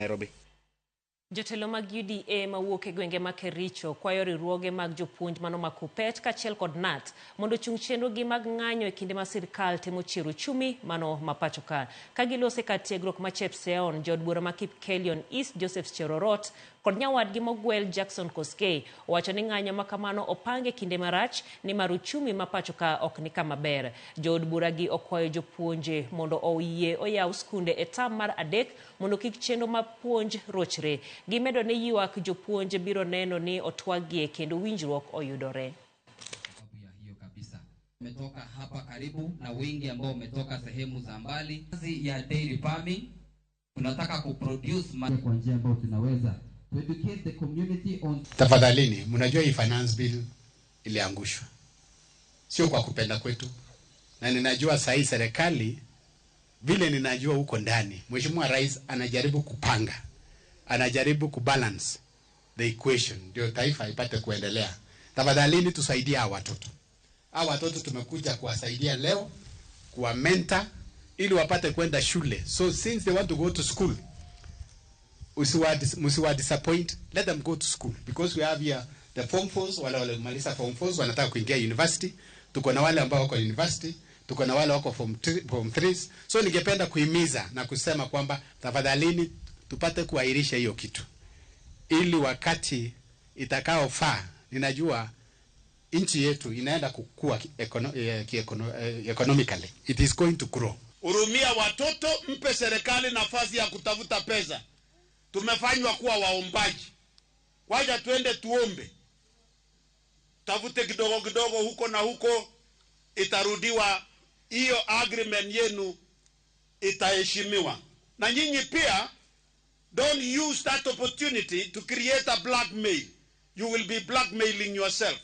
Nairobi. Jotelo mag UDA mawuok e gwenge ma Kericho kwayo riwruoge mag jopuonj mano ma KUPPET kaachiel kod KNUT mondo ochung chenrogi mag ng'anyo e kinde ma sirkal temo chiero uchumi mano ma pacho ka. Ka gilose kar tiegruok ma Chepseon, jood bura ma Kipkelion East Joseph Cherorot kod nyawadgi mogwel Jackson Koskei owacho ni ng'anyo ma kamano opang e kinde marach nimar uchumi ma pacho ka ok ni kama ber. Jood bura gi okwayo jopuonje mondo oyie oyaw skunde e term mar adek mondo kik chenro mag puonj rochre. Gimedo ni ywak jopuonj biro neno ni otwagie kendo winjruok oyudore. Umetoka hapa karibu na wengi ambao umetoka sehemu za mbali. Kazi ya dairy farming tunataka kuproduce kwa njia ambayo tunaweza to educate the community on. Tafadhalini, mnajua hii finance bill iliangushwa, sio kwa kupenda kwetu, na ninajua saa hii serikali vile ninajua huko ndani, Mheshimiwa Rais anajaribu kupanga, anajaribu kubalance the equation ndio taifa ipate kuendelea. Tafadhalini tusaidie hawa watoto. Hawa watoto tumekuja kuwasaidia leo, kuwa mentor ili wapate kwenda shule. So since they want to go to school, msiwa disappoint, let them go to school because we have here the form fours, wale walimaliza form fours wanataka kuingia university. Tuko na wale ambao wako university, tuko na wale wako form threes. So ningependa kuhimiza na kusema kwamba tafadhalini tupate kuahirisha hiyo kitu ili wakati itakaofaa, ninajua nchi yetu inaenda kukua economically. It is going to grow. Hurumia watoto, mpe serikali nafasi ya kutafuta pesa. Tumefanywa kuwa waombaji, wacha tuende tuombe, tafute kidogo kidogo huko na huko, itarudiwa hiyo agreement yenu, itaheshimiwa. Na nyinyi pia, don't use that opportunity to create a blackmail. You will be blackmailing yourself.